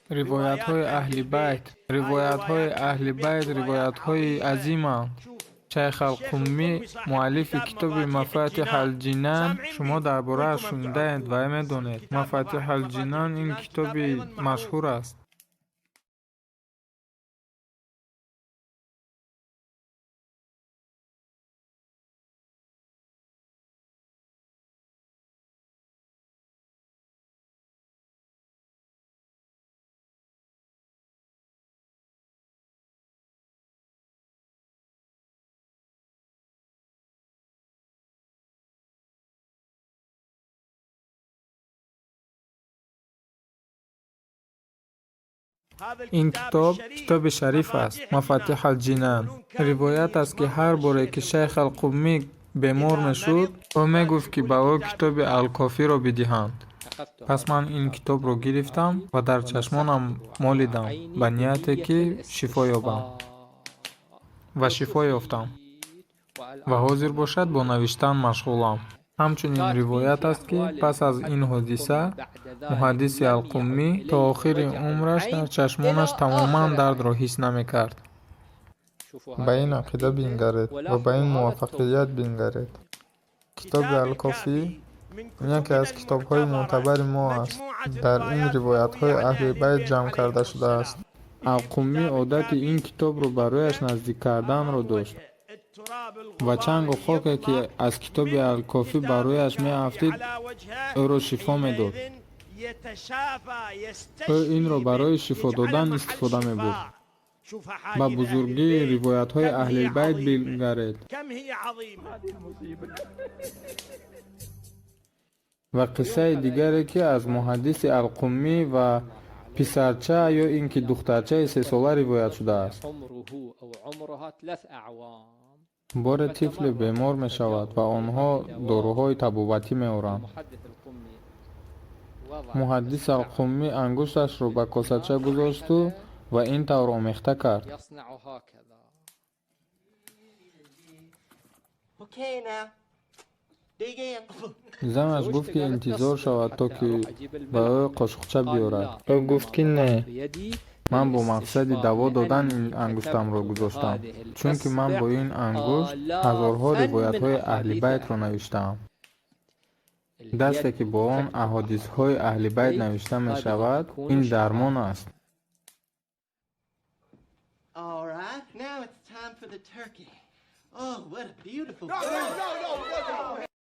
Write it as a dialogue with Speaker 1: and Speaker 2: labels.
Speaker 1: Ривоятҳои аҳли байт. Ривоятҳои аҳли байт ривоятҳои азиманд. Шайх Алқуммӣ, муаллифи китоби Мафатиҳ алҷинан, шумо дар борааш шунидаед ва медонед. Мафатиҳ алҷинан ин китоби машҳур аст. Ин китоб китоби шариф аст, Мафатиҳ алҷинан. Ривоят аст, ки ҳар боре ки Шайх Алқуммӣ бемор мешуд, ӯ мегуфт, ки ба ӯ китоби Алкофиро бидиҳанд. Пас ман ин китобро гирифтам ва дар чашмонам молидам ба нияте, ки шифо ёбам. Ва шифо ёфтам. Ва ҳозир бошад бо навиштан машғулам. Ҳамчунин ривоят аст, ки пас аз ин ҳодиса муҳаддиси Алқуммӣ то охири умраш дар чашмонаш тамоман дардро ҳис намекард.
Speaker 2: Ба ин ақида бингаред ва ба ин муваффақият бингаред. Китоби Алкофӣ яке аз китобҳои мӯътабари мо аст. Дар ин ривоятҳои аҳли байт ҷамъ карда шудааст.
Speaker 1: Алқуммӣ одати ин китобро барояш наздик карданро дошт ва чангу хоке, ки аз китоби Алкофӣ ба рӯяш меафтид, ӯро шифо медод. Ӯ инро барои шифо додан истифода мебурд. Ба бузургии ривоятҳои аҳли байт бингаред. Ва қиссаи дигаре, ки аз муҳаддиси Алқуммӣ ва писарча ё ин ки духтарчаи сесола ривоят шудааст. Боре тифле бемор мешавад ва онҳо доруҳои табобатӣ меоранд. Муҳаддис Алқуммӣ ангушташро ба косача гузошту ва ин тавр омехта кард. Занаш гуфт, ки интизор шавад, то ки ба ӯ қошуқча биёрад. Ӯ гуфт, ки не, ман бо мақсади даво додан ин ангуштамро гузоштам, чунки ман бо ин ангушт ҳазорҳо ривоятҳои аҳли байтро навиштаам. Дасте, ки бо он аҳодисҳои аҳли байт навишта мешавад, ин дармон аст.
Speaker 3: All right, now it's time for the turkey. Oh, what a beautiful
Speaker 4: No,
Speaker 3: bird.
Speaker 4: No, no, no.